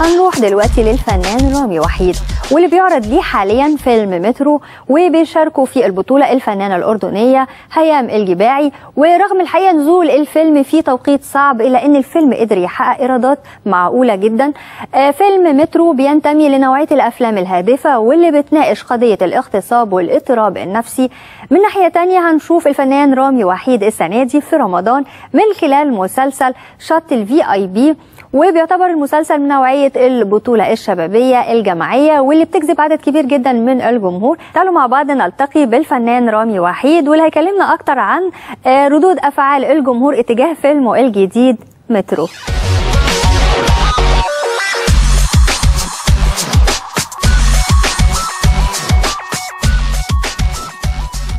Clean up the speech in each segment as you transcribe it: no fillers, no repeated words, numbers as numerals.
هنروح دلوقتي للفنان رامي وحيد، واللي بيعرض ليه حاليا فيلم مترو، وبيشاركوا في البطولة الفنانة الأردنية هيام الجباعي. ورغم الحقيقة نزول الفيلم في توقيت صعب، إلا أن الفيلم قدر يحقق إيرادات معقولة جدا. فيلم مترو بينتمي لنوعية الأفلام الهادفة واللي بتناقش قضية الاغتصاب والاضطراب النفسي. من ناحية تانية هنشوف الفنان رامي وحيد السنة دي في رمضان من خلال مسلسل شط الVIP، وبيعتبر المسلسل من نوعية البطولة الشبابية الجماعية واللي بتجذب عدد كبير جدا من الجمهور. تعالوا مع بعض نلتقي بالفنان رامي وحيد واللي هيكلمنا أكتر عن ردود أفعال الجمهور اتجاه فيلمه الجديد مترو.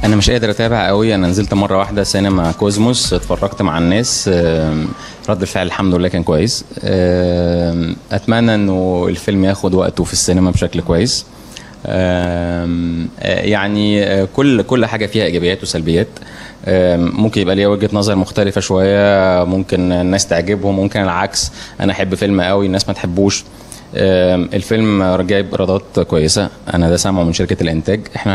انا مش قادر اتابع قوي. انا نزلت مرة واحدة سينما كوزموس، اتفرجت مع الناس، رد الفعل الحمد لله كان كويس. اتمنى انه الفيلم ياخد وقته في السينما بشكل كويس. يعني كل حاجة فيها ايجابيات وسلبيات. ممكن يبقى ليا وجهه نظر مختلفة شوية، ممكن الناس تعجبهم، ممكن العكس، انا احب فيلم قوي الناس ما تحبوش. الفيلم جايب ايرادات كويسة، انا ده سامعه من شركة الانتاج. احنا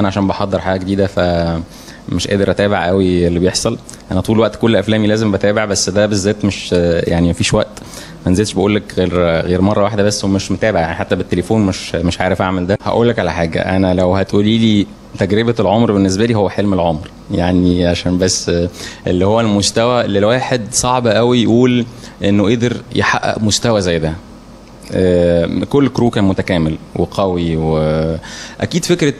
عشان بحضر حاجة جديدة فمش قادر اتابع قوي اللي بيحصل. انا طول الوقت كل افلامي لازم بتابع، بس ده بالذات مش يعني مفيش وقت، ما نزلتش بقول لك غير مرة واحدة بس، ومش متابع يعني حتى بالتليفون مش عارف اعمل ده. هقول لك على حاجة، انا لو هتقولي لي تجربه العمر بالنسبة لي هو حلم العمر، يعني عشان بس اللي هو المستوى اللي الواحد صعب قوي يقول انه قدر يحقق مستوى زي ده. كل كرو كان متكامل وقوي، واكيد فكرة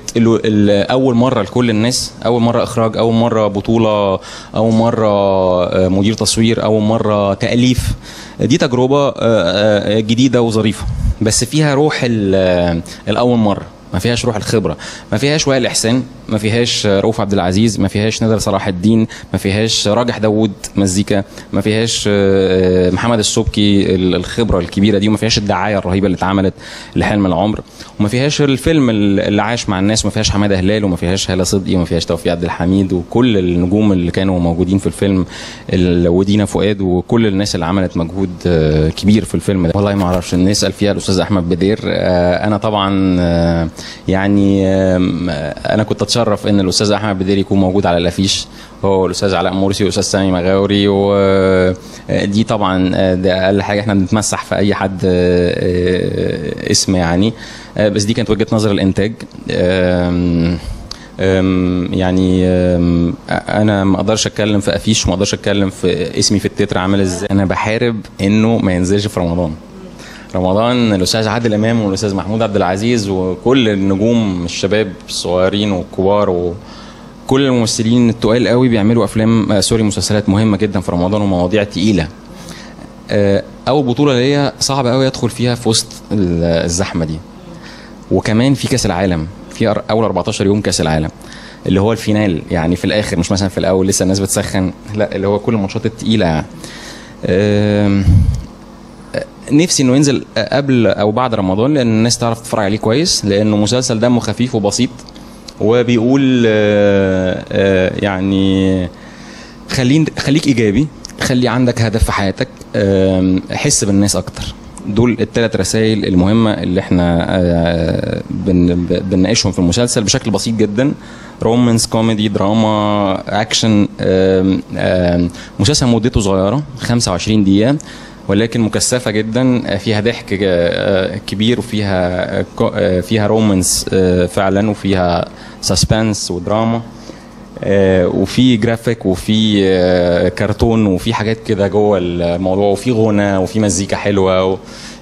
اول مرة لكل الناس، اول مرة اخراج، اول مرة بطوله، اول مرة مدير تصوير، اول مرة تاليف، دي تجربه جديدة وظريفه، بس فيها روح الاول مرة، ما فيهاش روح الخبرة، ما فيهاش وائل احسان، ما فيهاش رؤوف عبد العزيز، ما فيهاش نادر صلاح الدين، ما فيهاش راجح داوود مزيكا، ما فيهاش محمد السبكي الخبرة الكبيرة دي، وما فيهاش الدعاية الرهيبة اللي اتعملت لحلم العمر، وما فيهاش الفيلم اللي عاش مع الناس، وما فيهاش حمادة هلال، وما فيهاش هاله صدقي، وما فيهاش توفيق عبد الحميد، وكل النجوم اللي كانوا موجودين في الفيلم، ودينا فؤاد، وكل الناس اللي عملت مجهود كبير في الفيلم ده. والله ما اعرفش، نسال فيها الاستاذ احمد بدير. انا طبعا يعني انا كنت اتشرف ان الاستاذ احمد بدير يكون موجود على الافيش، هو الاستاذ علاء مرسي والاستاذ سامي مغاوري، ودي طبعا ده اقل حاجة احنا بنتمسح في اي حد اسم يعني، بس دي كانت وجهه نظر الانتاج. يعني انا ما اقدرش اتكلم في افيش، وما اقدرش اتكلم في اسمي في التتر عامل ازاي. انا بحارب انه ما ينزلش في رمضان. رمضان الاستاذ عادل امام والاستاذ محمود عبد العزيز وكل النجوم الشباب الصغيرين والكبار وكل الممثلين التقال قوي بيعملوا افلام sorry مسلسلات مهمة جدا في رمضان ومواضيع تقيلة. اول بطوله ليا صعب قوي ادخل فيها في وسط الزحمة دي، وكمان في كاس العالم، في اول 14 يوم كاس العالم اللي هو ال final، يعني في الاخر مش مثلا في الاول لسه الناس بتسخن، لا اللي هو كل الماتشات التقيله يعني. نفسي انه ينزل قبل او بعد رمضان لان الناس تعرف تتفرج عليه كويس، لانه مسلسل دمه خفيف وبسيط، وبيقول يعني خليك ايجابي، خلي عندك هدف في حياتك، حس بالناس اكتر. دول الثلاث رسائل المهمة اللي احنا بنناقشهم في المسلسل بشكل بسيط جدا. romance، كوميدي، دراما، اكشن. مسلسل مدته صغيرة 25 دقيقة ولكن مكثفة جدا، فيها ضحك كبير، وفيها فيها romance فعلا، وفيها suspense ودراما، وفي جرافيك، وفي كرتون، وفي حاجات كده جوه الموضوع، وفي غنى، وفي مزيكا حلوة.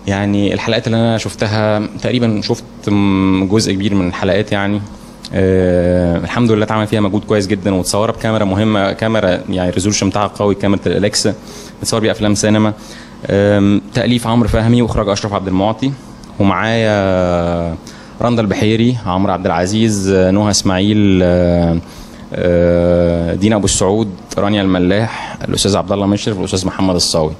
يعني الحلقات اللي انا شفتها تقريبا، شفت جزء كبير من الحلقات يعني، الحمد لله اتعمل فيها مجهود كويس جدا، وتصورها بكاميرا مهمة، كاميرا يعني ال resolution بتاعها قوي، كاميرا الاليكسا بتصور بيها افلام سينما. تأليف عمرو فهمي واخراج اشرف عبد المعطي، ومعايا رندا البحيري، عمرو عبد العزيز، نهى اسماعيل، دينا ابو السعود، رانيا الملاح، الاستاذ عبد الله مشرف، والاستاذ محمد الصاوي.